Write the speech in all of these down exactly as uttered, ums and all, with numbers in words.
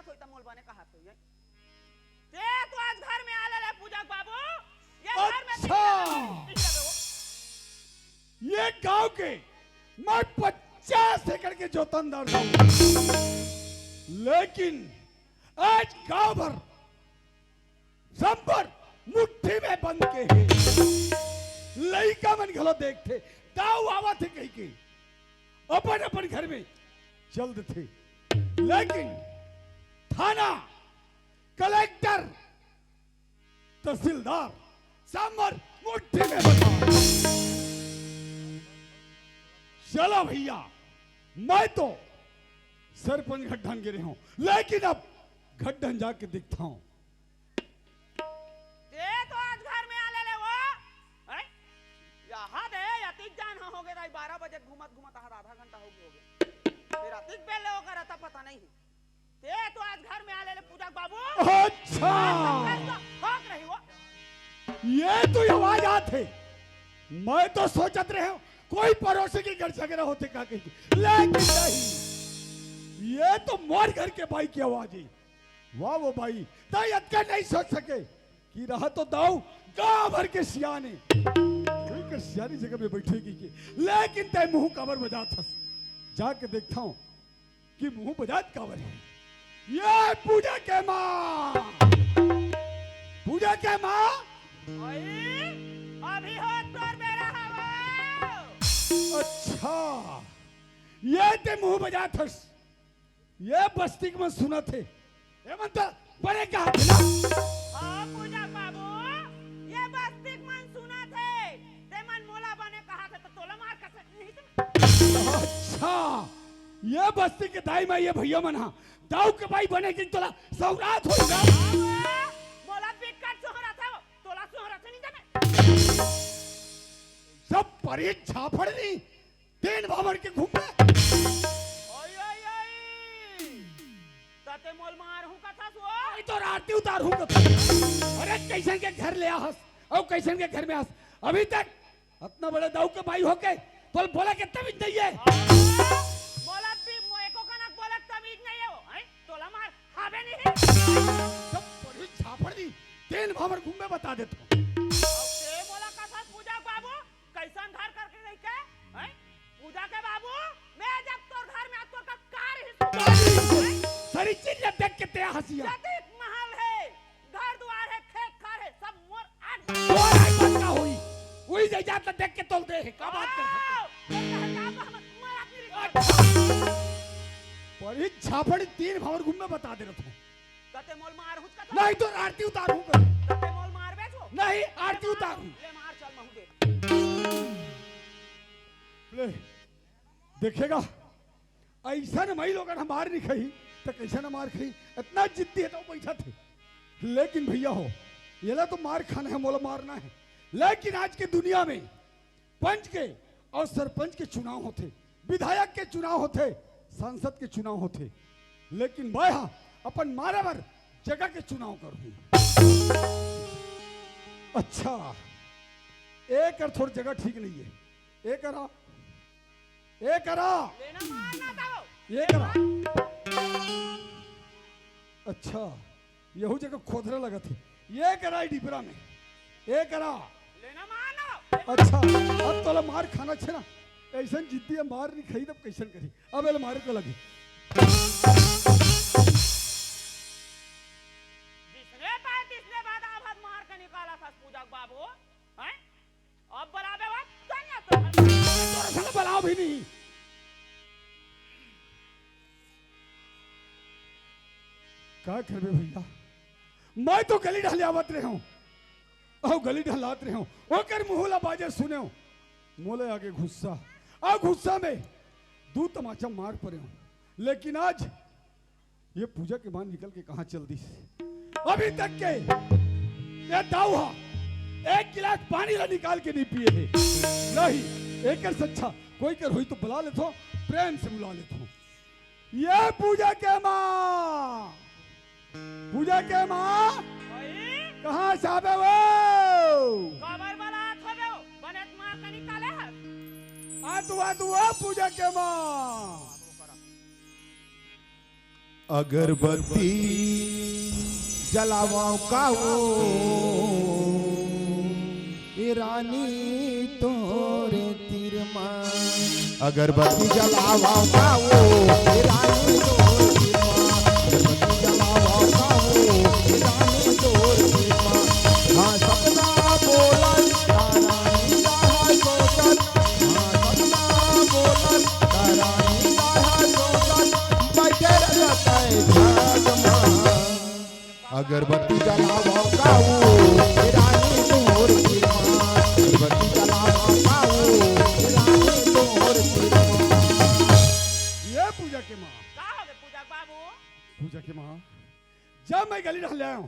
होई त मोला बने कहत होई। ते तो आज घर में आ ले ले पूजा के बाबू, ये घर में अच्छा। दिख जाबे वो। ये गांव के मैं पचास एकड़ के जोतनदार हूँ, लेकिन आज गांव भर संबर मुट्ठी में बंद के हे। लइका मन घलो देखथे, दाऊ आवत हे कहिके अपन अपन घर में चल देथे, लेकिन थाना, कलेक्टर, तहसीलदार संबर मुट्ठी में बंद। चलो भैया, मैं तो सरपंच घड्ढन गे रहेंव, लेकिन अब घड्ढन जाके देखथंव। ते तो आज घर में आ ले ले वो। हैं? यहाँ दे, अतिक जान ह होगे दाई, बारह बजे घूमत घूमत आज आधा घंटा होगे, होगे। फिर अतिक बेर ले ओकर अता पता नहीं हे। ते तो आज घर में आ ले ले पूजा के बाबू। अच्छा। आज तो घर का हक रही वो। ये तो आवाज आत हे। मैं तो सोचत रहेंव कोई पड़ोसी के घर झगड़ा होथे का कहिके, लेकिन नहीं, ये तो मोर घर के बाई के आवाज हे। वाह वो बाई, तैं अतका नहीं सोच सके कि रहा तो दाऊ गांव भर के सियाने, कोई कर सियानी जगह में बैठे कहिके, लेकिन तैं मुंह काबर बजात हस? जाके देखथंव कि मुंह बजात काबर हे। ये पूजा के माँ, पूजा के माँ। ओई, अभी हो तोर बेरा हवय। अच्छा, ये तैं मुंह बजात हस, ये बस्ती के मन सुनत हे, ये मन तो बड़े कहाथे ना। हाँ पूजा बाबू, ये बस्ती के मन सुनत हे, ते मन मोला बने कहाथे त तोला मार कसे नहीं त। अच्छा, ये बस्ती के दाई माई, ये भैया मन हा, दाऊ के बाई बने के तोला सौरात होई ना। हाँ वो, मोला बिकट सोहरत हे वो, तोला सोहरत हे नहीं जाने। सब परी झापड़ ली, दिन भर के घूमबे। ओई, ओई, ओई। त ते मोला मारहूं कथस वो? ओई तो आरती उतारहूं कथस। अरे कइसन के घर ले आहस, अउ कइसन के घर में आहस। अभी तक अतना बड़े दाऊ के बाई होके तोला बोले के तमीज नहीं हे। मोला भी मो-, एको कनक बोले के तमीज नहीं हे वो, हैं? तोला मार हावे नहीं। सब परी झापड़ दी, दिन भर घूमबे बता देथंव। अउ ते मोला कथस पूजा बाबू, कइसन घर करके रहिके, हैं? पूजा के बाबू, मैं जब तोर घर में आ, तोर का कार ही सुन। सरी चीज ला देख के ते हंसिया। जतिक महल हे, घर दुआर हे, खेत खार हे, सब मोर आठ तोर आइपन का होई? उही जायदाद ला देख के तोल दे हे, का बात कर सकते? आओ, ये कहता तो हम, मैं अपनी रिश्ते अच्छा। परी झापड़ दिन भर घूमबे बता देथंव। त ते मोला मारहूं कथस। नहीं तो आरती उतारहूं कथस। त ते मोला मारबे छो। नहीं, आरती उतारहूं। ले मार, चल महूं दे। ले, देखेगा, अइसन माई लोगन ह मार नहीं खाही, त कइसन मार खाही? अतना जिद्दी हे त बैठत हे। लेकिन भैया हो, एला तो मार खाना हे, मोला मारना हे। लेकिन आज के दुनिया में पंच के अउ सरपंच के चुनाव होथे, विधायक के चुनाव होथे, सांसद के चुनाव होथे, लेकिन मैं हा अपन मारे बर जगह के चुनाव करहूं। अच्छा, एकर थोर जगह ठीक नहीं हे, एकर आ, एकर आ, लेना मार ना दो। एकर आ। अच्छा, यहू जगह खोदरा लगत हे। एकर आ डिपरा में। एकर आ। लेना मार ना। अच्छा, अब तोला मार खाना छे ना। अइसन जिद्दी हे, मार नहीं खाही, तब कइसन करही? अब एला मारे तो लगही। जिसने पाए, तिसने बाद आभत मार के निकालथस पूजा के बाबू। हैं? अब बलाबे वा, चल ना तो। तोर संग बलाव भी नहीं। का करबे भैया, मैं तो गली डहले आवत रहेंव, अउ गली डहलात रहेंव, ओकर मुंह ला बाजे सुनेंव, मोले आगे गुस्सा, अउ गुस्सा में दू तमाचा मार परेंव। लेकिन आज ये पूजा के माँ निकल के कहाँ चल दिस? अभी तक के ये दाऊ हा एक गिलास पानी ला निकाल के नहीं पिए हे। नहीं, एकर से अच्छा कोई कर होई तो बुला लेथंव, प्रेम से बुला लेथंव। ये पूजा के माँ, पूजा के माँ, भाई? कहाँ से आबे वो? काबर बलात होबे वो? बने त मार के निकाले हस। आ तू, आ तू, आ पूजा के माँ। अगरबत्ती जलावंव का वो, ए रानी तोर तीर मा। अगरबत्ती जलावंव का वो, ए रानी तोर तीर मा। अगरबत्ती जलावंव का वो, ए रानी तोर तीर मा। हाँ, सपना बोलत, रानी रहा सोचत। हाँ, सपना बोलत, रानी रहा सोचत। बैठे रहत है झाग मा। अगरबत्ती जलावंव का वो, ए रानी तोर तीर मा। अगरबत्ती जलावंव का वो, ए रानी तोर तीर मा। ये पूजा के माँ। का हो गे पूजा के बाबू? पूजा के माँ, जब मैं गली डहर ले आयेंव,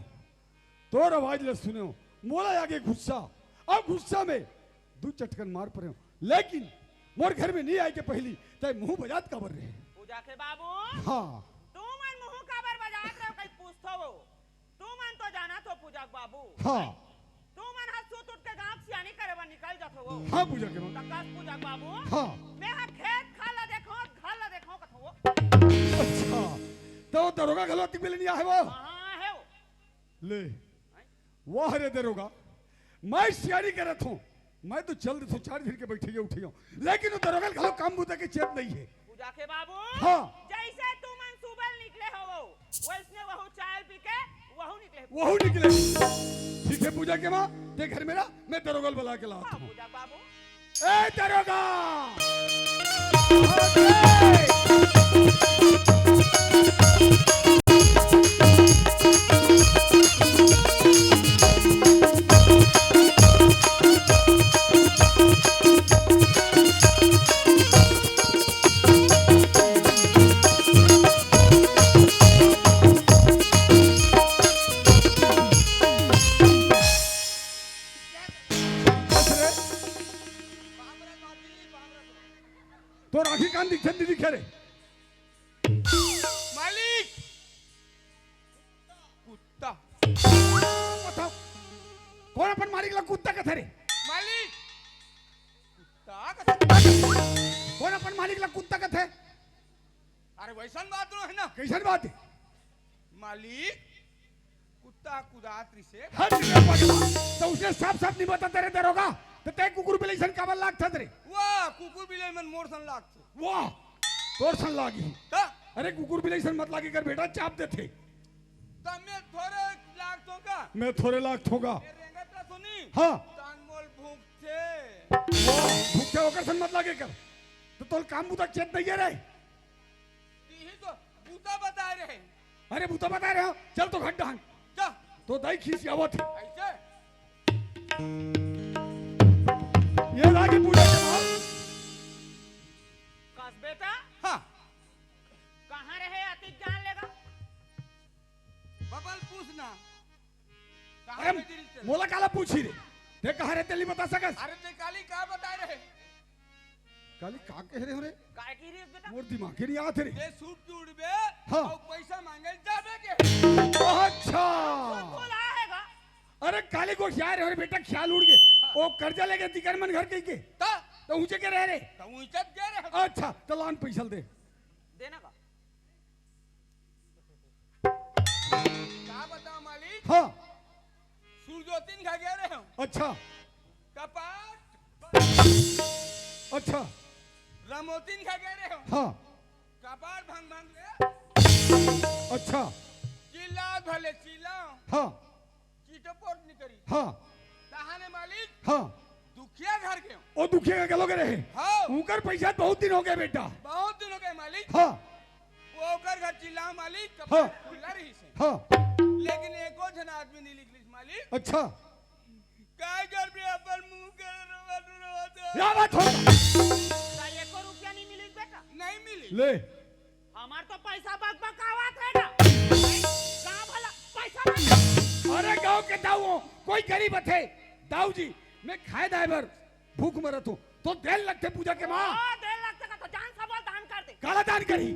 तोर आवाज ल सुनेंव, मोला आगे गुस्सा, अब गुस्सा में दू चटकन मार परेंव, लेकिन मोर घर में नइ आय के पहिली तैं मुंह बजात काबर रहे? पूजा के बाबू। हाँ। तुमन मुंह काबर बजात रहे हो, कहीं पूछथो वो? तुमन तो जानत हो पूजा के बाबू। हाँ। तुमन ह सुत उठ के गांव के सियानी करे बर निकल जाथो वो। हाँ, पूजा के माँ। त कस पूजा के बाबू। हाँ। मैं ह खेत खार ला देखंव, घर ला देखंव कथंव वो। अच्छा, त वो दरोगा घलो अतिक बेले नइ आहे वो? हाँ, आहे वो। ले, वाह रे दरोगा, मैं सियानी करत हंव, मैं तो चल देथंव, चार दिन के बइठे उठे हंव, लेकिन वो दरोगा घलो काम बुता के चेत नइ हे। पूजा के बाबू, हाँ। जइसे तुमन सुबह निकले हो, वइसने वहू चाय पी के वहू निकले। वहू निकले। ठीक हे पूजा के माँ, तैं घर में रह, मैं दरोगा ल बला के लात हंव। पूजा के बाबू। ए दरोगा! तोर आँखी कान दिखथे, नइ दिखे रे? मालिक, कुत्ता। बताओ, कोन अपन मालिक ला कुत्ता कथे रे? मालिक, कुत्ता कथे। कोन अपन मालिक ला कुत्ता कथे? अरे वइसन बात नोहे ना। कइसन बात हे? मालिक, कुत्ता कुदात रिहिसे। हट रे पगला, त ओइसने साफ-साफ नइ बताते रे दरोगा, त तैं कुकुर बिलई असन काबर लागथस रे? वाह, कुकुर बिलई मन मोर सन लागथे। वाह, तोर सन लागही। त? अरे कुकुर बिलई असन मत लागे कर बेटा, चाप देथे। त मैं थोरे लागथंव का? मैं थोरे लागथंव का? मैं रेंगत रथंव नी। हाँ। तहान मोला भूंकथे। वाह, भूंकथे ओकर सन मत लागे कर। त तोला काम बुता चेत नइ हे रे। इही तो बूता बताय रहे। अरे बूता बताय रहे हो, चल तो घर डहन। जा। तोर दाई खिसियावत हे। अइसे? ये लागे पूजा के माल। कस बेटा? हाँ। कहाँ रहे अतिक जान लेगा? बबल पूछना। कहाँ अरे, में गिरी चले? मोला काला पूछही रे? तैं कहाँ रहे तेला नइ बता सकस? अरे तैं काली का बताय रहे? काली का कहे रहे हो रे? काय कहे रहे बेटा? मोर दिमाग के नइ आत रे। तैं सूट उड़बे, हाँ। अउ पैसा मांगे जाबे के। अच्छा। बोला है गा। अरे काली को क्या रहे हो रे बेटा, ख्याल उड़ गे। हाँ। वो कर्जा लेके दिकर मन घर कहिके। त? त ऊंचे के रहे रे। त ऊंचे के रहे। अच्छा, त लान पैसा दे। देना का? का बताओ मालिक? हाँ। सूरजोतिन घर गे रहे हो। अच्छा। कपाट। अच्छा। रमोतिन घर गे रहे हो। हाँ। कपाट भंग भंग ले। अच्छा। चिल्ला भले चिल्ला। हाँ। चिटपोट नइ करी। हाँ। तहाने मालिक। हाँ। दुखिया घर के हो। ओ दुखिया घर के लोग रहे। हाँ। उनकर पैसा बहुत दिन हो गया बेटा। बहुत दिन हो गए मालिक। हाँ। वो ओकर घर चिल्लाओ मालिक, हाँ। कपाट खुला रहिसे। हाँ। लेकिन एको झन आदमी नइ निकलिस मालिक। अच्छा। काय करबे अपन मुंह के रोवा रोवा दे। क्या बात हो? का एको रुपया नइ मिलिस बेटा? नइ मिलिस। ले। हमार तो पैसा बकबकावत हे ना। गांव वाला पैसा नहीं। अरे गांव के दाऊ, कोई गरीब अथे, दाऊ जी, मैं खाए दाए बर भूख मरत हूँ, तो देर लगथे पूजा के माँ। हाँ, देर लगथे का तो जान सब दान कर दे। काला दान करी?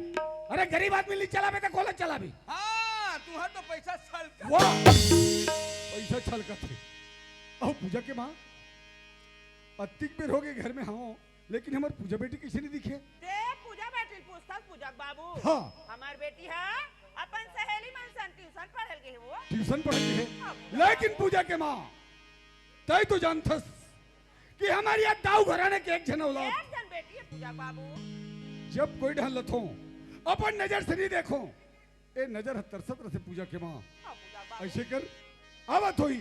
अरे गरीब आदमी ली चलाबे तो कोला चलाबे। हाँ, तुहर तो पैसा छलकत। वाह, पैसा छलकत हे। अहो पूजा के माँ, अतिक बेर हो गए घर में, हाँ, लेकिन हमर पूजा बेटी कइसे नइ दिखे? ते पूजा बेटी पूछथस पूजा के बाबू। हाँ। हमर बेटी ह ट्यूशन पढ़त हे। लेकिन पूजा के माँ, तय तो जानथस कि हमर ये दाऊ घराना के एक झन औलाद, एक झन बेटी हे पूजा बाबू। जब कोई डहन लथों, अपन नजर से नहीं देखों, ए नजर ह तरसत रथे पूजा के माँ। हाँ, पूजा बाबू। ऐसे कर, आवत होही,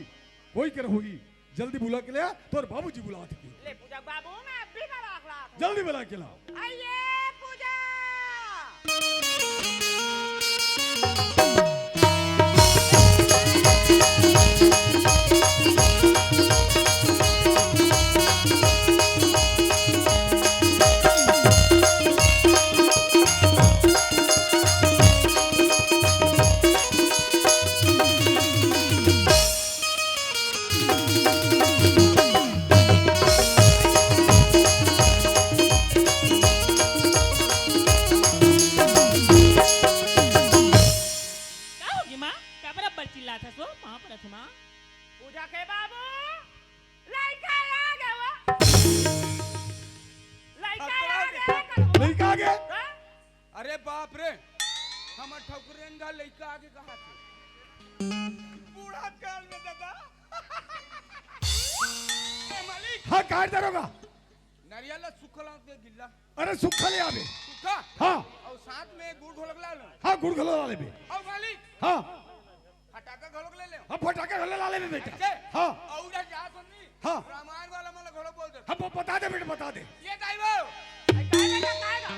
होही कर होही, जल्दी बुला के ले आ, तोर बाबूजी बुलावत हे। ले पूजा बाबू, मैं अभी बुला के लात हूँ। जल्दी बुला के लाव। आइए पूजा। का होगे माँ? काबर अब्बड़ चिल्लात हस वो? कहाँ परत हो माँ? पूजा के बाबू, लइका आ गे वो। लइका आ गे। लइका आ गे? हाँ? अरे बाप रे, हमर ठकुरेन गा लइका आगे कहा थे। बूढ़ा काल में दादा। ए मालिक। हाँ, काट दरोगा। नरियल ला सुखा ला दे गिल्ला। अरे सुखा ले आबे। सुखा? हाँ। अउ साथ में गुड़ घोलक ला लो। हाँ, गुड़ घोलक ला लेबे। अउ मालिक। हाँ। फटाका घोलक ले ले। हाँ, फटाका घोलक ला लेबे बेटा। ऐसे? हाँ। अउ उधर जा सुननी। हाँ। रामायण वाला मन ला घोलक बोल दे। हाँ, ब-, बता दे बेटा, बता दे। ये दाई वो। ए, काय बेटा, काय गा?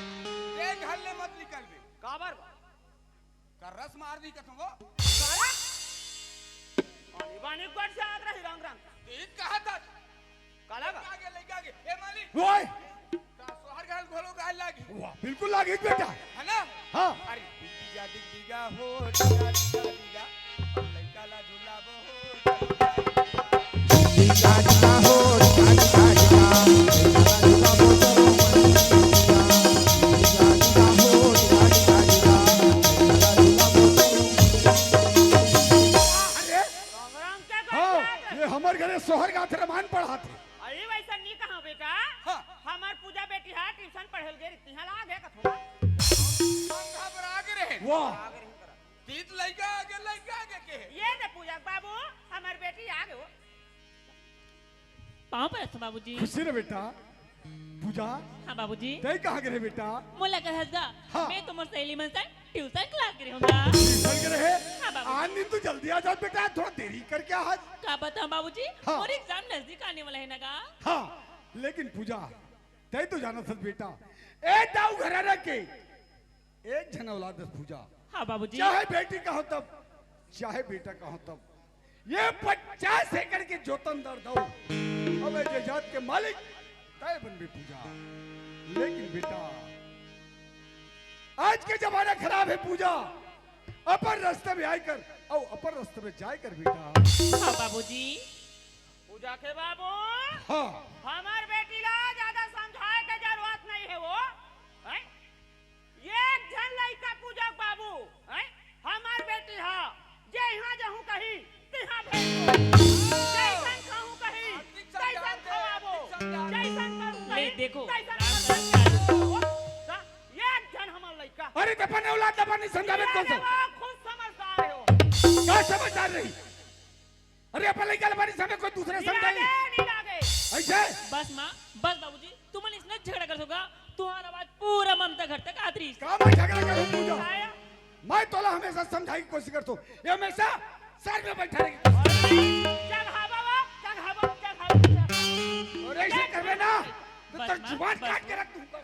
ये घर ले मत निकल बे। काबर बा? करस मार दी कथों वो। करस? पानी बानी गोड़ से आत रही रंग रंग। देख कहा था। काला बा? लइका आगे, लइका आगे। ए मालिक। ओए। का सोहर घाल घोलो गाल लागी। वाह, बिल्कुल लागी बेटा। है ना? हाँ। अरे, डिगा, डिगा, हो, डिगा, डिगा, डिगा। अब लइका ला झुलाबो हो, डिगा, डिगा। अरे, रंग रंग के हाँ, गाना। ये हमर घरे सोहर गाथे, रामायण पढ़ाथे। अरे, वैसा नहीं कहा बेटा। हाँ। हमर पूजा बेटी हा ट्यूशन पढ़े ल गे रही, तिहा ला गे कथों। हम घबरा गे रहे। वाह। तीत लइका आगे, लइका आगे के। ये दे पूजा बाबू, हमर बेटी आ गे वो। पाँव परत हँव बाबूजी। खुशी रह बेटा। पूजा। हाँ बाबूजी। तैं कहाँ गे रहे बेटा? मोला कहस गा। हाँ। मैं तो मोर सहेली मन संग ट्यूशन क्लास गे रहे हँव गा। ट्यूशन गे रहे? हाँ बाबूजी। आज दिन तो जल्दी आ जात बेटा, थोड़ा देरी करके आज। का बतावँ बाबूजी? हाँ। मोर एग्जाम नजदीक आने वाला हे ना गा। हाँ, लेकिन पूजा, तैं तो जानत हस बेटा, ए दाऊ घराना के एक झन औलाद हस पूजा। हाँ बाबूजी। चाहे बेटी कहो तब, चाहे बेटा कहो तब, ये पचास एकड़ के जोतनदार दाऊ, अब ये जायदाद के मालिक तैं बनबे पूजा। लेकिन बेटा, आज के जमाना खराब हे पूजा, अपन रस्ते में आय कर अउ अपन रस्ते में जाय कर बेटा। हाँ बाबूजी। पूजा के बाबू, हाँ। हमर बेटी ला ज्यादा समझाय के जरूरत नहीं हे वो, हैं? एक झन लइका पूजा के बाबू, हैं? हमर बेटी हा, जे इहाँ जहूँ कही, तिहाँ भेजबो। जइसन खाहूँ कही, तइसन खवाबो। जइसन करूँ कही, तइसन करबो। का? एक झन हमर लइका। अरे, त अपन औलाद ल अपन नहीं समझाबे ये कौन सा? देखो, खुद समझदार हो। का समझदार रही? अरे, अपन लइका ल बानी सामने कोई दूसरा नहीं समझाई। लागे, नहीं लागे। ऐसे? बस माँ, बस बाबूजी, तुमन इसने झगड़ा करथो गा, तुम्हार आवाज पूरा ममता घर तक आत रहिस। का मैं झगड़ा करूँ पूजा? आया। मैं तोला हमेशा समझाय के कोशिश करथों, ये हमेशा सर में बैठा रहे। चल हाँ बाबा, चल हाँ बाबा, चल हाँ बाबा, चल। और ऐसे करबे ना, तो बस तेरी माँ, जुबान बस काट के माँ। रख दूंगा।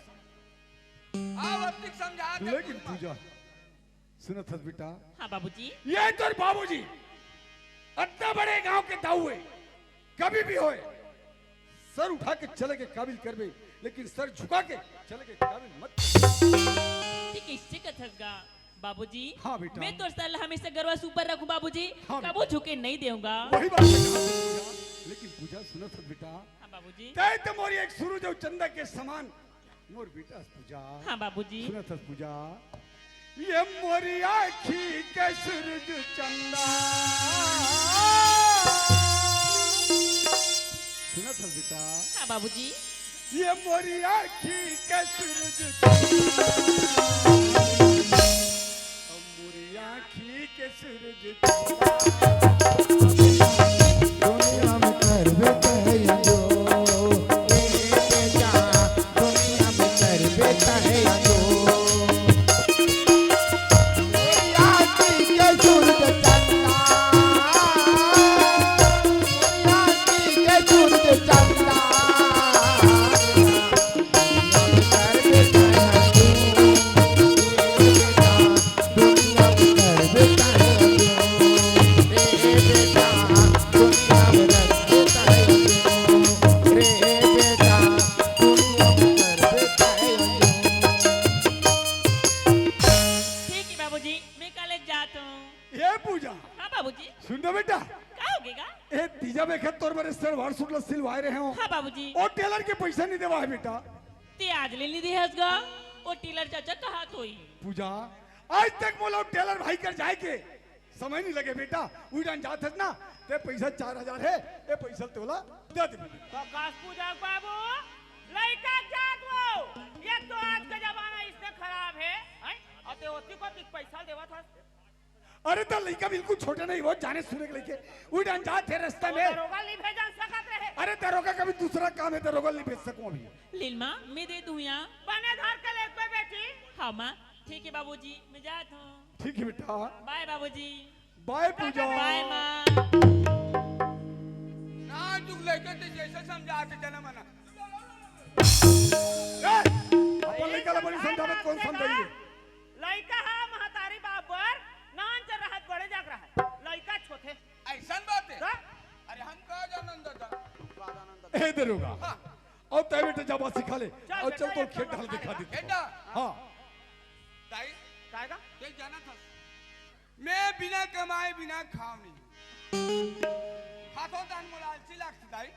आओ, अब तक समझा दे लेकिन पूजा। पूजा, सुनत हस बेटा? हाँ बाबूजी। ये तोर बाबूजी अतना बड़े गांव के दाऊ हे, कभी भी होय सर उठा के चले के काबिल करबे, लेकिन सर झुका के चले के काबिल मत करबे। ठीक कइसे कथस गा बाबूजी? हाँ बेटा। मैं तोर सर ला हमेशा गरवा से ऊपर रखूं बाबूजी, हाँ बेटा। कभू झुके नहीं देहूं गा। वही बात मैं कहा था बेटा। लेकिन पूजा सुनत हस बेटा? हाँ बाबूजी। तैं तो मोरी एक सूरज अउ चंदा के समान मोर बेटा हस पूजा। हाँ बाबूजी। सुनत हस पूजा? ये मोरी आँखी के सूरज चंदा। सुनत हस बेटा? हाँ बाबूजी। ये मोरी आँखी के सूरज चंदा। अब मोरी आँखी के सूरज चंदा। दुनिया में करबे तैं जो, ए बेटा, दुनिया में करबे तैं जो। आँखी के सूरज चंदा, आँखी के सूरज चंदा। ठीक है बाबूजी, मैं कॉलेज जाता हूँ। ए पूजा, हाँ बाबूजी। सुन ना बेटा, का होगे गा? ए तीजा में खेत तोर बर सलवार सूट ला सिलवाए रहे हों। हाँ बाबूजी। ओ टेलर के पैसा नहीं देवा है बेटा। ते आज ले नहीं दे हस गा? ओ टेलर चाचा कहाँ तो ही? पूजा, आज तक मोला ओ टेलर भाई कर जाए के समय नहीं लगे बेटा। उही डाहन जात हस ना, ते पैसा चार हजार है, ए पैसा तोला दे दे। प्रकाश पूजा बाबू, लइका के जात वो, ये तो आज का जमाना इससे खराब है, हैं? अते ओती को दिख पैसा देवत हस। अरे त लइका बिल्कुल छोटे नहीं, वो जाने सुने के लइके, उही डाहन जात हे रस्ता में। दरोगा नहीं भेजन सकत रहे। अरे दरोगा का भी दूसरा काम है, दरोगा नहीं भेज सकूं अभी। लीलमा, मैं दे दूं या? बने धर के लेग बे बेटी। हाँ माँ, ठीक है बाबूजी, मैं जात हूँ। ठीक है बेटा। बाय बाबूजी। बाय पूजा। बाय माँ। ना, तू लइका ते जैसे समझाते जना मना। ए, अपन लइका ला बड़ी समझावत, कौन समझाई? लइका हा महतारी बाप बर नान च रहत बड़े जाग रहा है। लइका छोथे। ऐसन बात है? हाँ? अरे हम का जानन दादा? ए दरोगा। हाँ। अउ तैं बेटा जा बात सिखा ले। चल अउ बेटा, चल तो एक खेत काम डाल कर दिखा ले। दे। खेत डाल? हाँ। ताई, काय का? ते जाना था। मैं बिना कमाए बिना खाव नहीं। खाथों तहन मोला आलसी लागथे ताई।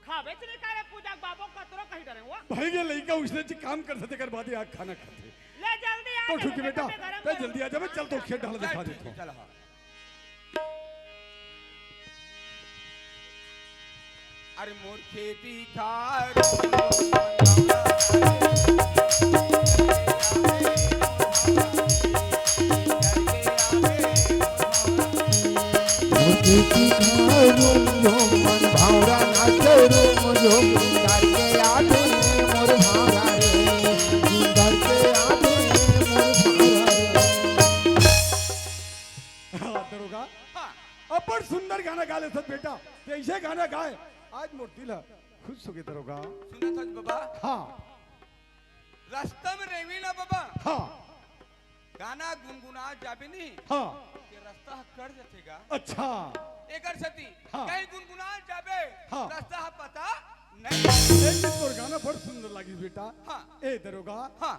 खाबे च नहीं करे पूजा के बाबू कतरो कही डरे वो। भाई ये लइका उसने जी काम कर सकते कर बाद आग खाना खाथे। ले जल्दी आ तो जा ठीक है बेटा, बेटा, मैं गरम तैं गरम जल्दी आ जाबे, चल तो खेत डाल चल दिखा ठीक देथों। है, चल हाँ। अरे मोर खेती खार मोर खेती खार रूम झूम, मन भावरा नाचे रूम झूम, करके आते मोर भावरा रे, करके आते मोर भावरा रे। हाँ, दरोगा। हाँ। अब्बड़ सुंदर गाना गा लेथस बेटा। ते अइसे गाना गाए, आज मोर दिल ह खुश होगे दरोगा। सुनत हस बाबा? हाँ। रस्ता में रेंगबे ना बाबा। हाँ। गाना गुनगुना जाबे नी। हाँ। ते रस्ता ह कट जथे गा। अच्छा। एकर सेती हाँ। कहीं गुनगुना जाबे, हाँ। रस्ता ह पता नहीं। ए, तोर गाना बड़ सुंदर लागिस बेटा। हाँ। ए दरोगा। हाँ।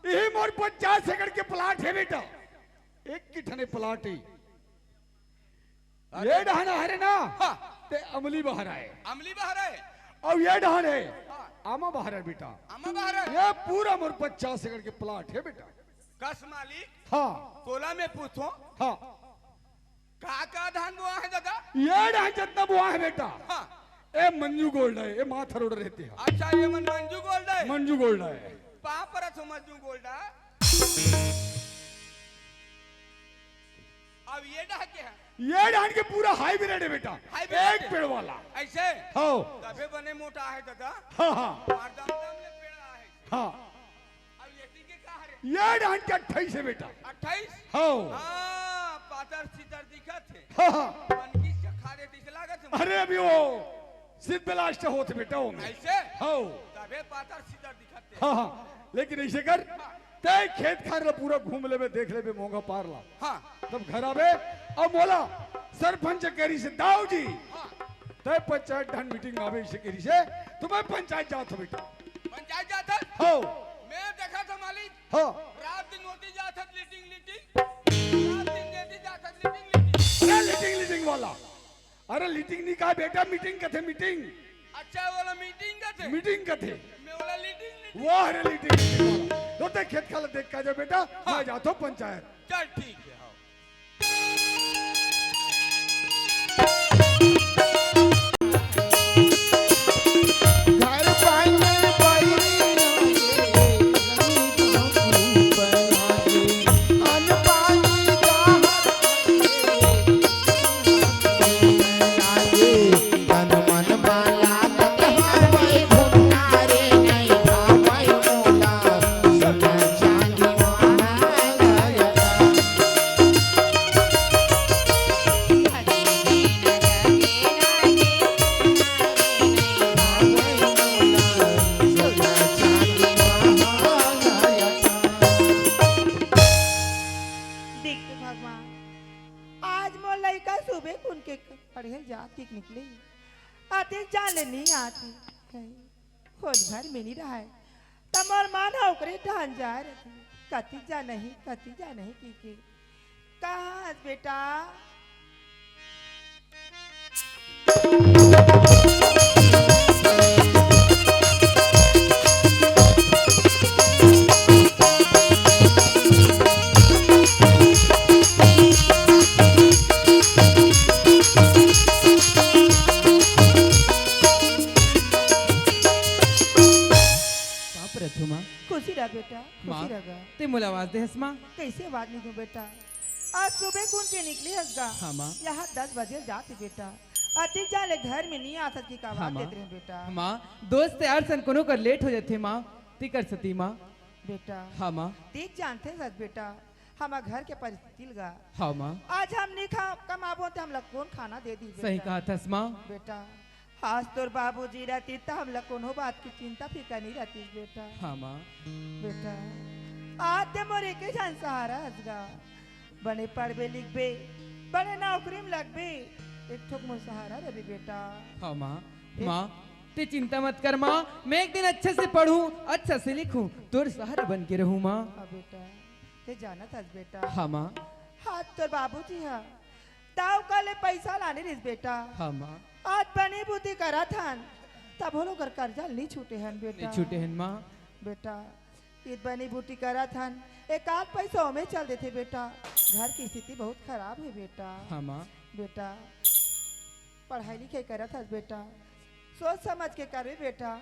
इही मोर पचास एकड़ के प्लाट हे बेटा। एक किठने प्लाट हे। अरे। ये डहन हरे ना, हाँ। ते अमली बहर आए। अमली बहर आए? अउ ये डहन हे, हाँ। आमा बहर आए बेटा। आमा बहर आए? ये पूरा मोर पचास एकड़ के प्लाट हे बेटा। कस मालिक? हाँ। तोला मैं पूछों? हाँ। का का धान बोआ हे दादा? ये डहन जतना बोआ हे बेटा। हाँ। ए मंजू गोल्ड हे, ए माथर रोड रहते हैं। अच्छा, ये मन मंजू गोल्ड हे? मंजू गोल्ड हे। पाँव परत हों मंजू गोल्ड हे। अब ये डहन के हे? ये डहन के पूरा हाइब्रिड हे बेटा। हाइब्रिड एक हे? पेड़ वाला। ऐसे? हाँ। तभे बने मोटा हे दादा। हाँ, हाँ। मार दम दम ले पेड़ हे। हाँ। अब ये टीके का हरे? ये डहन के अट्ठाईस हे बेटा। अट्ठाईस? हाँ। हाँ, पातर सीतर दिखत हे। हाँ, हाँ। मन की चखा दे दिस लागत हे। अरे अभी वो सिद्ध ब्लास्ट होत बेटा वो में। ऐसे? हाँ। तभे पातर सीतर दिखत हे। हाँ, हाँ। लेकिन ऐसे कर, हाँ। तैं खेत खार ला पूरा घूम लेबे, देख लेबे मोंगा पार ला। हाँ। तब घर आबे, अब मोला सरपंच करी से दाऊ जी। हाँ। तैं पंचायत डहन मीटिंग आबे इसे करी से, तो मैं पंचायत जात हों बेटा। पंचायत जात हस? हाँ। मैं देखत हों मालिक। हाँ। रात दिन होती जात हस लीटिंग, लीटिंग। रात दिन देती जात हस लीटिंग, लीटिंग। अरे लीटिंग, लीटिंग वाला। अरे लीटिंग नहीं कहा बेटा, मीटिंग कथे, मीटिंग। अच्छा, वो वाला मीटिंग कथे? मीटिंग कथे। मैं वो वाला लीटिंग, लीटिंग। वाह रे लीटिंग, लीटिंग वाला। तो तैं खेत खार ला देख के आ जा बेटा, हाँ। मैं जात हों पंचायत। चल ठीक हे, हाँ। घर पानी पानी आगे, घर पानी पानी आगे, अन्न पानी देख तो भगवान, आज मोर लइका सुबह कुन के पढ़े जात के निकले, अतिक जान ले नहीं आती। होल घर में नहीं रहा है, त मोर मन ह ओकरे ढान जाए रही। कति जा नहीं, कति जा नहीं की के। कहाँ हस बेटा? का परत हो माँ? खुशी रह बेटा, माँ, खुशी रह गा। ते मोला आवाज दे हस माँ? कैसे आवाज नहीं दूं बेटा? आज सुबह कुन के निकली हस गा? हाँ माँ। यहाँ दस बजे जात हे बेटा। अतिक जान ले घर में नहीं आथस कि का हाँ आवाज माँ। देत रहे बेटा। माँ, दोस्त यार सन कोनो कर लेट हो जाथे माँ, तेकर सेती माँ। बेटा। हाँ माँ। देख जानते हस बेटा, हमर घर के परिस्थिति ल गा। हाँ माँ। आज हम नहीं खा कमाबो त हमला कौन खाना दे दी बेटा? सही कहा थस माँ। बेटा, आज तोर बाबूजी रहती त हमला कोनो बात की चिंता फिकर नहीं रहती बेटा। हाँ माँ। बेटा, आज ते मोर एके झन सहारा हस गा। बने पढ़बे लिखबे, बने नौकरी में लगबे, एक ठोक मोर सहारा रही बेटा। हाँ माँ। ए- माँ, ते चिंता मत कर माँ, मैं एक दिन अच्छे से पढ़ूं, अच्छा से लिखूं, तोर सहारा बन के रहूं माँ। हाँ बेटा, ते जानत हस बेटा। हाँ माँ। आज तोर बाबूजी ह दाव का ले पैसा लाने रिस बेटा। हाँ माँ। आज बनी बूती करत हन, तब वो लोग कर कर्जा नहीं छूटे हन बेटा। नहीं छूटे हन माँ। बेटा, ईद बनी बूटी करत हन, एक आध पैसा ओमे चल देथे बेटा। घर की स्थिति बहुत खराब है बेटा। हाँ माँ। बेटा, पढ़ाई लिखाई करत हस बेटा, सोच समझ के करबे बेटा।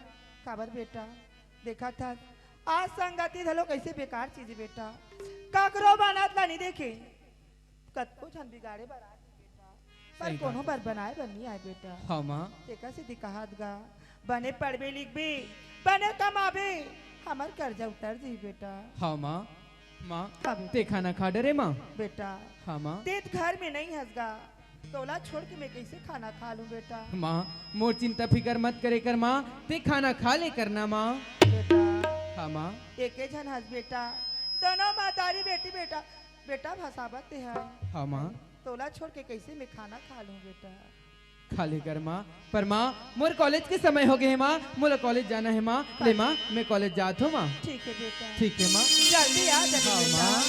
काबर बेटा, देखत हस आज संगति घलो कैसे बेकार चीज है बेटा। ककरो बनत ला नहीं देखे, कतको झन बिगाड़े बर आए बेटा, पर सही कोनो बात। बर बनाए बर नहीं आए बेटा। हाँ माँ। तेकर सेती कहत गा, बने पढ़बे लिखबे, बने कमाबे, हमर कर्जा उतर जी बेटा। हाँ माँ। माँ, हाँ बेटा। ते खाना खा डरे माँ? बेटा। हाँ माँ। ते त घर में नहीं हस गा, तोला छोड़ के मैं कैसे खाना खा लूं बेटा? माँ, मोर चिंता फिकर मत करे कर माँ, ते खाना खा ले करना माँ। बेटा। हाँ माँ। एके झन हस बेटा, दोनों महतारी बेटी बेटा, बेटा भसावत ते है। हाँ माँ। तोला छोड़ के कैसे मैं खाना खा लूं बेटा? खा ले कर माँ। पर माँ, मोर कॉलेज के समय हो गए है माँ, मोला कॉलेज जाना है माँ। ले माँ, मैं कॉलेज जात हूँ माँ। ठीक है बेटा। ठीक है माँ। जल्दी आ जाना हाँ बेटा। माँ।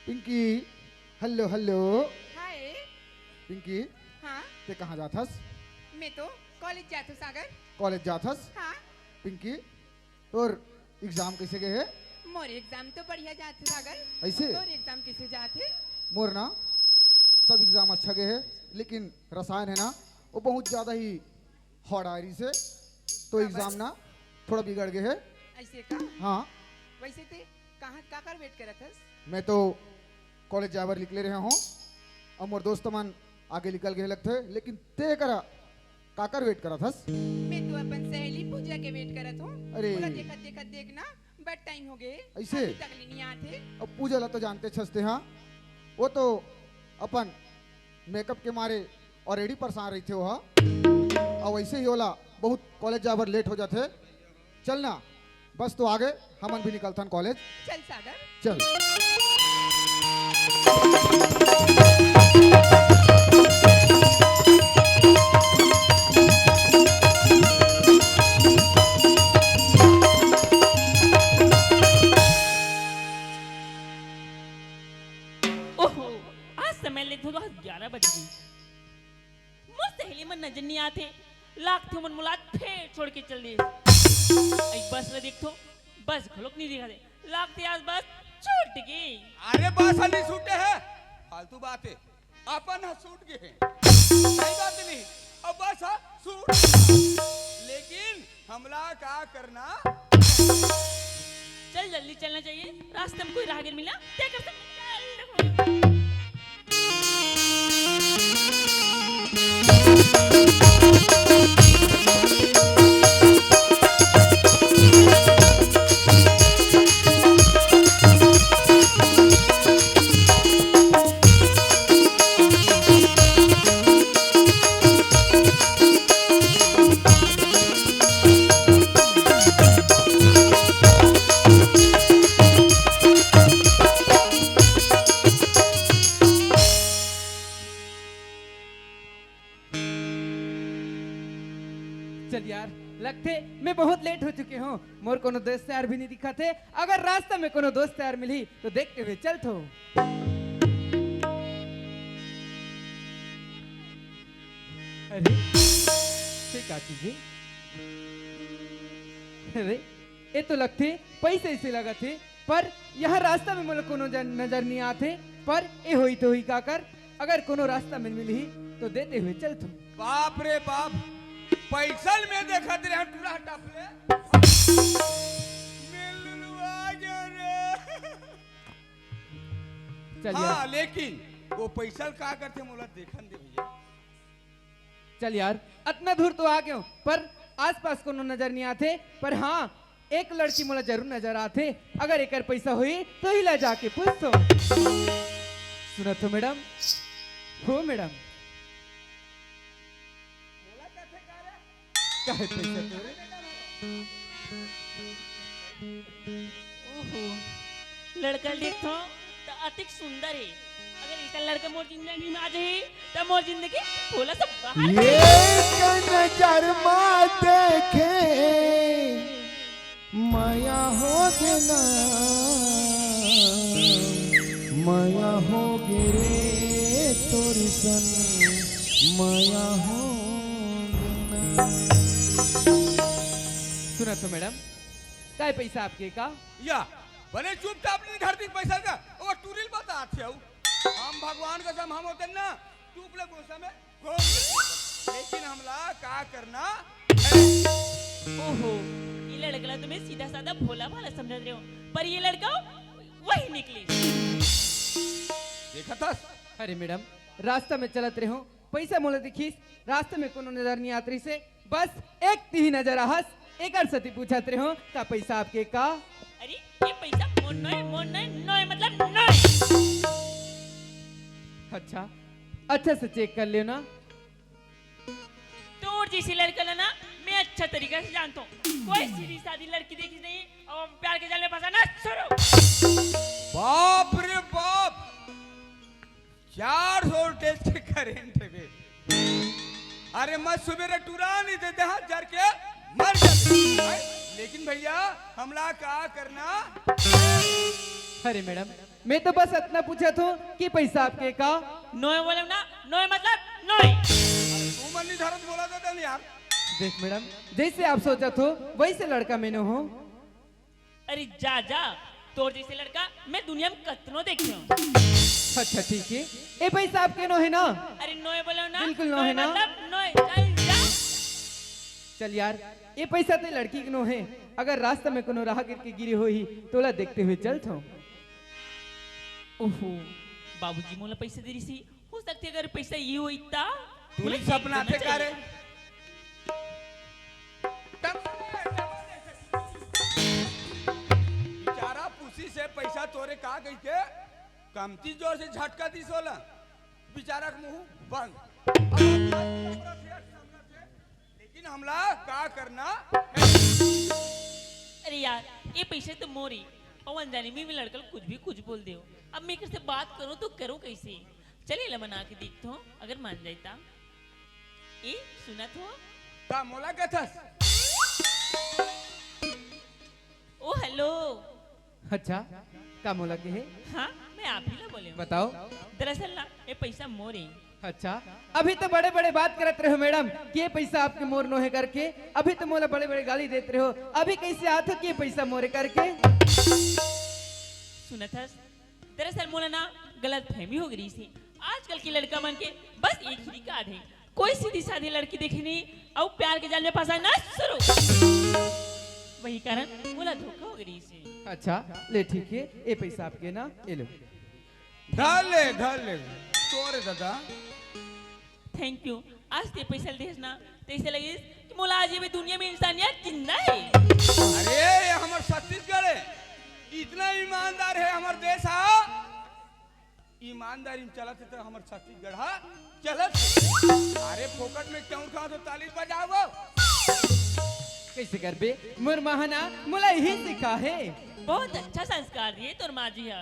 Pinky, hello, hello. Hi. Pinky, हाँ? ते कहाँ जात हस? मैं तो कॉलेज जात हूँ, सागर। कॉलेज जात हस? हाँ। पिंकी, तोर एग्जाम कैसे गए हे? मोर एग्जाम तो बढ़िया जात हे, सागर। ऐसे? तोर एग्जाम कैसे जात हे? मोर ना, सब एग्जाम अच्छा गए हे, लेकिन रसायन है ना, वो बहुत ज्यादा ही hard आ रही से, तो हाँ, एग्जाम बस। ना थोड़ा बिगड़ गए हे। ऐसे का? हाँ। वैसे ते कहाँ, काकर वेट करत हस? मैं तो कॉलेज जाए बर निकले रहे हूँ, अब मोर दोस्त मन आगे निकल गए लगथे, लेकिन ते करा काकर वेट करत हस? मैं तो अपन सहेली पूजा के वेट करत हूँ। अरे। ओला देखत देखत देख ना, बड़ टाइम हो गए, ऐसे? अभी तक ले नहीं आत हे। अब पूजा ला तो जानते छस ते, हाँ, वो तो अपन मेकअप के मारे already परेशान रहिथे वो हा। अउ वैसे ही ओला बहुत कॉलेज जाए बर लेट हो जाथे। चल ना, बस तो आगे, हमन भी निकलथन कॉलेज। चल सागर। चल। ओहो, आज समय ले तो आज ग्यारह बज गई। मोर सहेली मन नजर नहीं आते, लागथे मन मुलात फेर छोड़ के चल दिए। एक बस ला देखथो, बस घलोक नहीं दिखा दे, लागथे आज बस छूट गई। अरे बस ह नहीं छूटे है, फालतू बात है, अपन ह छूट गए है, सही बात नहीं, अब बस ह छूट गई। लेकिन हमला का करना? चल, जल्दी चलना चाहिए, रास्ते में कोई राहगीर मिला, तय कर सकते। चल। चल यार, लगथे मैं बहुत लेट हो चुके हूँ। मोर कोनो दोस्त यार भी नहीं दिखत हे। अगर रास्ता में कोनो दोस्त यार मिलही तो देखते हुए चलथों। अरे, ये का चीज हे? अरे, ये तो लगथे पैसे से लगत हे, पर यहाँ रास्ता में मोला कोनो जन नजर नहीं आथे। पर ये होई तो होई काकर, अगर कोनो रास्ता में मिलही तो देते हुए चलथों। बाप रे बाप, पैसा ल मैं देखत रहे टूरा टपले। मैं लुलुआ गया रे। चल यार। हाँ, लेकिन वो पैसा ल का करथे मोला देखन दे भैया। चल यार, अतना दूर तो आ गयो, पर आसपास कोनो नजर नहीं आथे। पर हाँ, एक लड़की मोला जरूर नजर आथे। अगर एकर पैसा होही तो ही ला जाके पूछथों। सुनत हो मैडम? हो मैडम। काहे पैसा तोरे? ओहो, लड़का ल देखथों त अतिक सुंदर हे। अगर इसन लड़का मोर जिंदगी में आ जाही त मोर जिंदगी भोला सब बाहर ये कर देही। एक नजर मा देखे मया हो गे ना, मया हो गे रे तोर सन, मया हो गे ना। सुनत हो मैडम, काय पैसा आपके का? या, बने चुपचाप नहीं धरती पैसा का, वो टूरिल बतात हे। हम भगवान कसम हम होते ना, चुप ले गुस्सा में घूम लेते। लेकिन हमला का करना हे? ओहो, ये लड़का ला तो मैं सीधा साधा भोला भाला समझत रहे हूँ, पर ये लड़का वही निकली। देखत हस? अरे मैडम, रास्ता में चलत रहे हूँ, पैसा मोला दिखिस, रास्ते में कोनो नजर नहीं आत रहिसे, बस एक तिही नजर आहस, एकर सेती पूछत रहे हूँ, का पैसा आपके का? अरे, ये पैसा मोर नोहे, मोर नोहे, नोहे मतलब नोहे। अच्छा, अच्छा से चेक कर लेव ना। तोर जैसी लड़का ला ना, मैं अच्छा तरीका से जानता हूँ। कोई सीधी सादी लड़की देखी नहीं और प्यार के जाल में फंसाना शुरू। बाप रे बाप, चार सौ वोल्टेज के करंट हे बे। अरे मैं सुबेरे टुरा नहीं देते, हाँ, जर के मर जाते। हाय, लेकिन भैया, हमला का करना? अरे मैडम, मैं तो बस अतना पूछत हूँ कि पैसा आपके का? नोहे बोले ना, नोहे मतलब नोहे। अरे तू मन नहीं धरत बोला था नहीं यार। देख मैडम, जैसे आप सोचत हो, वैसे लड़का मैं नोहों। अरे जा, जा, तोर जैसे लड़का मैं दुनिया में कतनो देखे हूँ। अच्छा, ठीक है, ये पैसा आपके नोहे ना? अरे नोहे बोलो ना, बिल्कुल नोहे नोहे ना। मतलब नोहे, चल जा। चल यार, ये पैसा ते लड़की के नोहे। अगर रास्ता में कोनो राहगीर के गिरे होही, तोला देखते हुए चलथों। ओहो, बाबूजी मोला पैसा दे रिसी, हो सकथे अगर पैसा ये होई ता। तू मोला ही सपना देना थे का रे? चाहिए। बेचारा पुसी से पैसा तोरे का कहिके कमती जोर से झटका दिस ओला, बेचारा के मुंह बंद। अब हम लेकिन हमला का करना हे? अरे यार, ये पैसे तो मोर हे। अउ अनजाने में मैं लड़का ल कुछ भी कुछ बोल देव। अब मैं एकर से बात करूं तो करूं कैसे? चल एला मना के देखथों, अगर मान जाय ता। ए, सुनत हो? का मोला कथस? ओ, हेलो। अच्छा, का मोला के हे? हाँ, मैं आप ही ला बोले हूँ। बताओ। दरअसल ना, ये पैसा मोर हे। अच्छा, अभी तो बड़े-बड़े बात करत रहे हो मैडम कि ये पैसा आपके मोर नोहे करके, अभी तो मोला बड़े-बड़े गाली देत रहे हो, अभी कैसे आत हो कि ये पैसा मोरे करके? सुनत हस, दरअसल मोला ना गलत फहमी हो गई थी। आजकल के लड़का मन के बस एक ही रिकॉर्ड हे, कोई सीधी सादी लड़की देखे नहीं अउ प्यार के जाल में फंसाना शुरू। वही कारण मोला धोखा हो गई से। अच्छा, ले ठीक है, ए पैसा आपके ना, ए लो। धर ले, धर ले। तोरे दादा। Thank you. आज ते पैसा देस ना, तैसे लगिस कि मोला आज ये दुनिया में इंसानियत जिंदा है। अरे, ये हमर छत्तीसगढ़ है, इतना ईमानदार है हमर देश हा। ईमानदारी में चलत है तो हमर छत्तीसगढ़ हा चलत है। अरे, फोकट में क्यों खा तो ताली बजाओ। कैसे करबे? मोर माँ ह ना मोला यही सिखा है। बहुत अच्छा संस्कार दिए तोर माँ जी हा।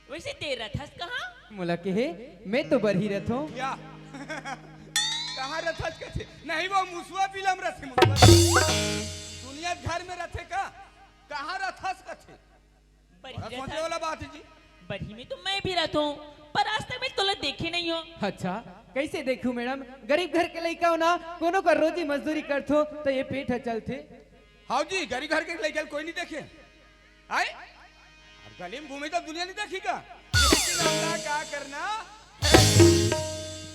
वैसे ते रथस कहाँ? मोला के है, मैं तो बरही रथों। क्या? कहाँ रथस कथे? नहीं, वो मुसवा बिलम रथे, मुसवा। दुनिया घर में रथे का? कहाँ रथस कथे? बड़ा सोचे वाला बात है जी। बरही में तो मैं भी रथों, पर आज तक मैं तोला देखे नहीं हो। अच्छा, कैसे देखूं मैडम? गरीब घर के लइका हो ना, कोनो का रोजी मजदूरी करथो तो ये पेट ह चलथे। हाँ जी, गरीब घर के लइका कोई नहीं देखे। आए? अब गली में घूमे तो दुनिया नहीं देखी का? लेकिन हमला का करना?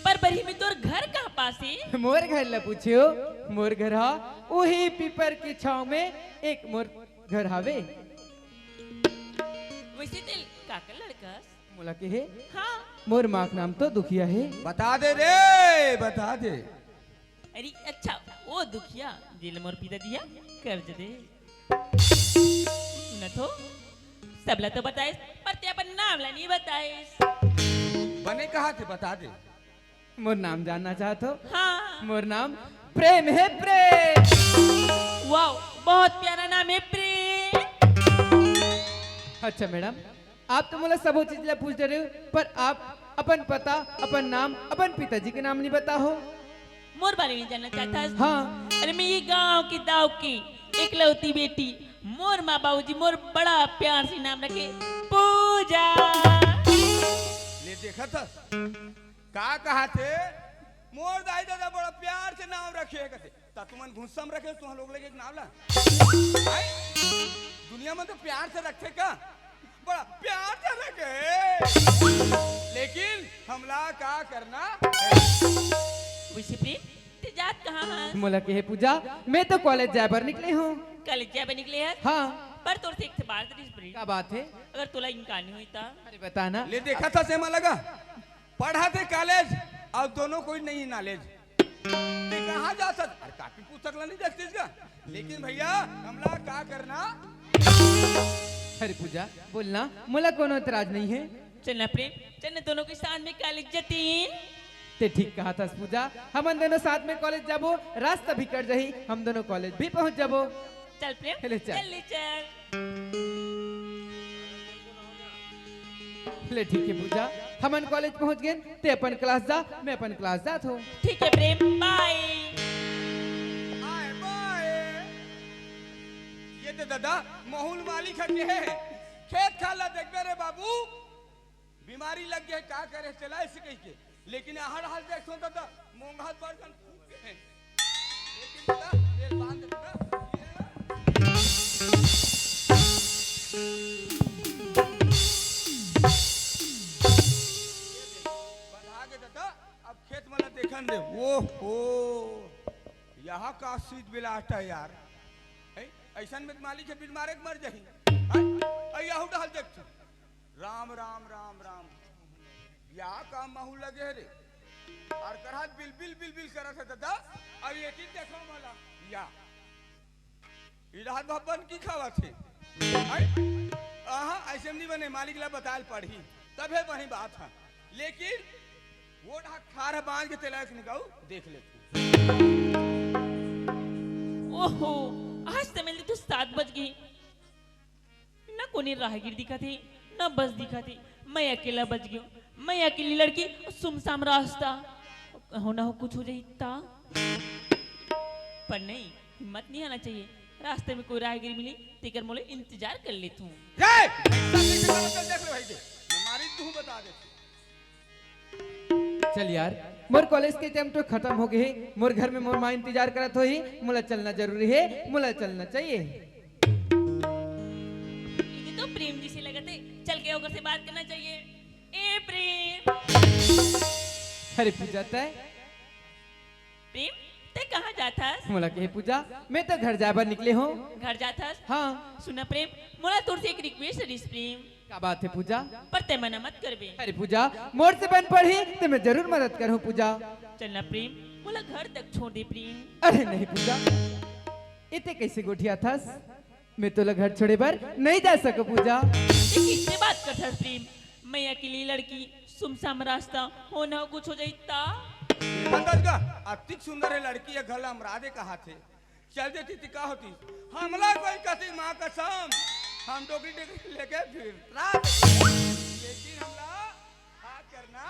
पर बरही में तोर घर कहाँ पास है? मोर घर ला पूछियो, मोर घर हा उही पीपर के छाव में एक मोर घर हावे। वैसे ते काकर लड़कस? मोला के हे? हाँ। मोर माँ के नाम तो दुखिया है। बता दे रे, बता दे। अरे अच्छा, वो दुखिया जेल मोर पिताजी हा कर्ज दे। न तो सबला तो बताइस, पर ते अपन नाम ला नहीं बताइस। बने कहा थे, बता दे। मोर नाम जानना चाहत हो? हाँ। मोर नाम प्रेम है, प्रेम। वाओ, बहुत प्यारा नाम है प्रेम। अच्छा मैडम, आप तो मोला सबो चीज ला पूछ डरे हो, पर आप अपन पता, अपन नाम, अपन पिताजी के नाम नहीं बताहो। मोर बारे में जानना चाहत हस? हाँ। अरे मैं ये गांव की दाव की एकलौती बेटी, मोर माँ बाबूजी मोर बड़ा प्यार से नाम रखे पूजा। ले देखा था का कहा थे, मोर दाई दादा बड़ा प्यार से नाम रखे कथे। ता तुमन गुस्सा में रखे तुम लोग लगे नाम ला। दुनिया में तो प्यार से रखे का, बड़ा प्यार से रखे। लेकिन हमला का करना? वैसे प्रेम, ते जात कहाँ हस? मोला के हे पूजा, मैं तो कॉलेज जाए बर निकले हूँ। कॉलेज जाए बर निकले हस? हाँ। पर तोर से एक ठे बात रहिस प्रेम। का बात है? अगर तोला इनकार नहीं होता। अरे बता ना। ले देखा था सेमा लगा, पढ़ा थे कॉलेज और दोनों कोई नहीं नॉलेज। ते कहाँ जा सक? अरे कापी पुस्तक ला नहीं देखतीस का? लेकिन भैया, हमला का करना? अरे पूजा, बोलना, मोला कोनो एतराज नहीं है। चलना प्रेम, चलना दोनों के साथ में कॉलेज जतीन। ते ठीक कहा था पूजा, हमन दोनों साथ में कॉलेज जाबो, रास्ता भी कट जाही, हम दोनों कॉलेज भी पहुंच जाबो। चल प्रेम, ले चल। चल ले चल। ले ठीक है पूजा, हमन कॉलेज पहुंच गए, ते अपन क्लास जा, मैं अपन क्लास जात हो। ठीक है प्रेम, बाय। आए बाय। ये तो दादा महूल मालिक हटे है, खेत खाला देखबे रे बाबू, बीमारी लग गए का करे चला इसे कह के, लेकिन आहर हाल देखो दादा मोंघा पर जन फूक के है। लेकिन दादा, ये बांध दादा, ये बंधा के दादा, अब खेत वाला देखन दे। ओहो, यहाँ का सीट बिलाट है यार। ऐ, ऐसन में मालिक है बीमारे के मर जाही। ऐ, ऐ, यहू डाल देख तू। राम राम राम राम। या का महू लगे रे? और करत बिल बिल बिल बिल करत है दादा। अब ये चीज देखो मला। या इलाहत भवन की खावा थे। आहा, ऐसे नहीं बने, मालिक ला बताल पढ़ी, तबे बनी बात है। लेकिन वो ढाक खार बांध के तेला निकाऊ, देख ले तू। ओहो, आज तो मिलती तू सात बज गई। ना कोने राहगीर दिखा थे, ना बस दिखा थे। मैं अकेला बच गयो। मैं अकेली लड़की, सुमसाम रास्ता। हो ना हो कुछ हो जाई ता। पर नहीं, हिम्मत नहीं आना चाहिए। रास्ते में कोई राहगीर मिली, तेकर मोले इंतजार कर लेत हूँ। रे! सब नीचे चलो, चल देख ले भाई के। मैं मारी तू बता दे। चल यार, मोर कॉलेज के टाइम तो खत्म हो गए हे। मोर घर में मोर माँ इंतजार करत होही। मोला चलना जरूरी है, मोला चलना चाहिए। ये तो प्रेम जी से लगत है, चल के ओकर से बात करना चाहिए। ए प्रेम। अरे पूजा तय। प्रेम, तय कहाँ जा जाथस? मोला कहे पूजा, मैं तो घर जाए बर निकले हूँ। घर जाथस? हाँ। सुन ना प्रेम, मोला तोर से एक रिक्वेस्ट रहिस प्रेम। का बात हे पूजा? पर ते मना मत करबे। अरे पूजा, मोर से बन पड़ही त मैं जरूर मदद करहूँ पूजा। चल ना प्रेम, मोला घर तक छोड़ दे प्रेम। अरे नहीं पूजा, एते कैसे गोठियाथस? मैं तोला घर छोड़े बर नहीं जा सको पूजा। ते किससे बात करथस प्रेम? मैं अकेली लड़की, सुमसाम रास्ता, हो ना हो कुछ हो जाई ता? देखा तस गा, अतिक सुंदर हे लड़की, ये घर ला हमरादे कहाथे। चल देती ती का होती? हमला कोई कती माँ कसम, हम डोकरी डोकरी लेके फिर रात, लेकिन हमला हाथ करना।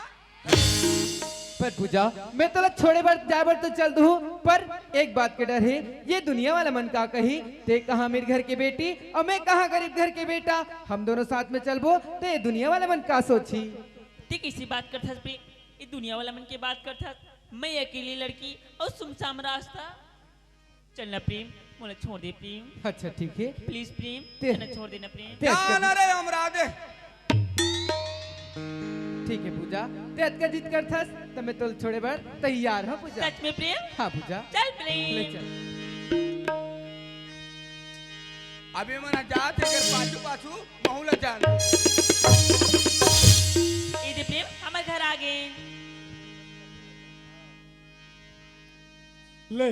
पर पूजा, मैं तोला छोड़े बर जाए बर तो चल दूँ, पर एक बात के डर हे, ये दुनिया वाला मन का कही, ते कहाँ अमीर घर के बेटी और मैं कहाँ गरीब घर के बेटा, हम दोनों साथ में चलबो तो ये दुनिया वाला मन का सोची? ते किसी बात करथस बे? ये दुनिया वाला मन के बात करथस? मैं अकेली लड़की और सुमसाम रास्ता। चल ना प्रेम, मोला छोड़ दे प्रेम। अच्छा ठीक हे। प्लीज प्रेम, ते- चल ना छोड़ दे ना प्रेम। ते- जा ना रे हमरादे। ठीक हे पूजा, ते अतका जिद करथस त मैं तोला छोड़े बर तैयार हूँ पूजा। सच में प्रेम? हाँ पूजा। चल प्रेम। ले चल। अबे मन जात हे, एकर पाछू पाछू महू ला जान। ए दे प्रेम, हमर घर आ गे। ले,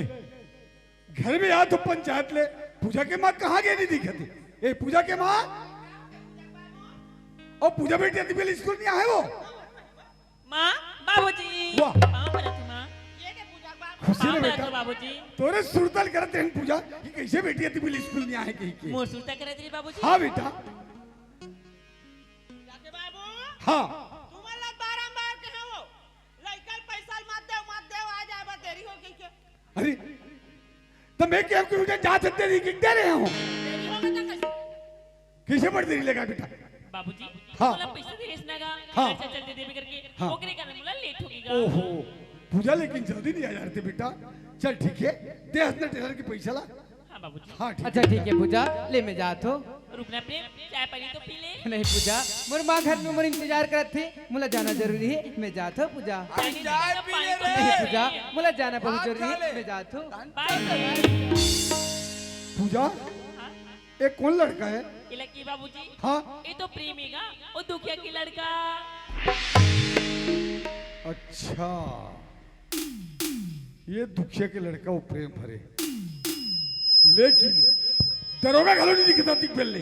घर में आ तो पंचायत ले, पूजा के माँ कहाँ गे नहीं दिखत हे? ए, पूजा के माँ, ओ पूजा बेटी अतिबेल स्कूल नहीं आहे वो? माँ, बाबूजी। वाह। पाँव परत हूँ, माँ। खुशी पाँव रे परत बेटा। हूँ, बाबूजी। तोरे सुरता ल करत रहेन पूजा कि कैसे बेटी अतिबेल स्कूल नहीं आहे कही के। मोर सुरता करत रहे, बाबूजी। हाँ बेटा। जाके बाबू। हाँ। तुमन ला बारंबार कहे हो, लइका ल पैसा ल मत देव, मत देव, आ जाए बा, देरी हो गई के। अरे, त मैं क्या करूँ, जा सकते नहीं, कितने रहे हो? देरी हो गई तो कैसे? कैसे बढ़ देरी लगा बेटा? बाबूजी, हाँ। तोला पैसा दे रेस ना गा, हाँ। खर्चा चल दे देबे करके, हाँ। ओकरे कारण मोला लेट हो गई गा। ओहो, पूजा लेकिन जल्दी नहीं आ जाते बेटा। चल ठीक है, दे हंसना टेलर के पैसा ला। हाँ बाबूजी। हाँ, ठीक अच्छा है। ठीक है पूजा, ले मैं जात हूँ। रुकना प्रेम, चाय पानी तो पी ले। नहीं पूजा, मोर माँ घर में मोर इंतजार करत थे, मोला जाना जरूरी है, मैं जात हूँ पूजा। अरे चाय पी ले रे। नहीं पूजा, मोला जाना बहुत भात जरूरी खा है, ले। मैं जात हूँ। बाय। पूजा, हाँ? ये कौन लड़का है? ये लकी बाबूजी। हाँ? ये तो प्रेम हे गा, वो दुखिया के लड़का। अच्छा, ये दुखिया के लड़का वो प्रेम भरे, लेकिन दरोगा घलो नहीं दिखता तिक बेले।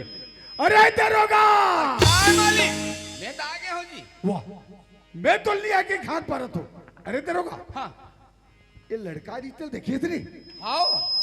अरे दरोगा! हाँ मालिक, मैं तो आ गया हूँ जी। वाह, मैं तो नहीं आके खान पा रहा था। अरे दरोगा, हाँ। ये लड़का जी तो देखिए थे नहीं? हाँ।